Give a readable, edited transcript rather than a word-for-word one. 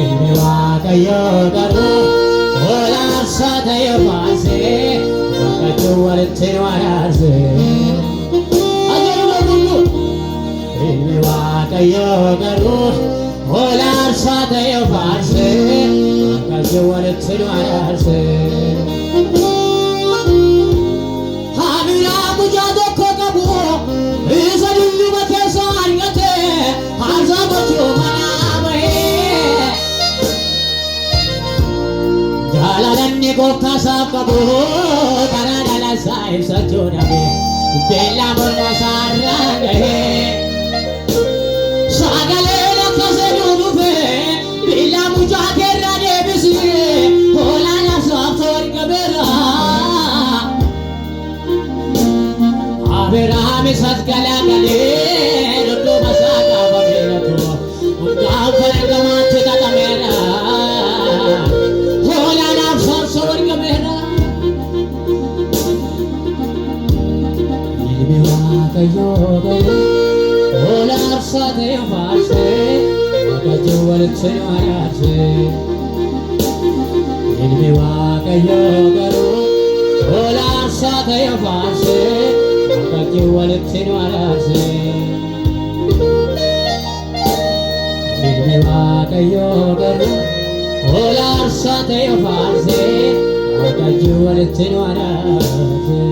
Ilmi Waaqayyoo garuu hoolaa aarsaa ta'e faarsee, Waaqayyo walitti nu araarse. Ajajuma qulqulluu. Ilmi Waaqayyoo garuu hoolaa aarsaa ta'e faarsee, Waaqayyo walitti nu araarse. Hamiraa mucaa tokko qabu isa dulluma keessa argate, aarsaa gochuu manaa bahee. Jaalalanni gooftaa isaaf qabu karaa dhala isaa ibsachuu dhabe, beellaa morma isaarraa gahee. Sagaleen akkasii nu dhufe, "Billaa mucaa keerraa deebisi, hoolaan aarsaaf ta'u argameera." Abiraam isas galagalee dudduuba isaa gaafa beelatu, gaanfa ergamaatti xaxameera. Hoolaan aarsaaf ta'u argameera. Ilmi Waaqayyoo garuu hoolaa aarsaa ta'e faarsee, Waaqayyo walitti nu araarse. Ilmi Waaqayyoo garuu hoolaa aarsaa ta'e faarsee, Waaqayyo walitti nu araarse. Ilmi Waaqayyoo garuu hoolaa aarsaa ta'e faarsee, Waaqayyo walitti nu araarse.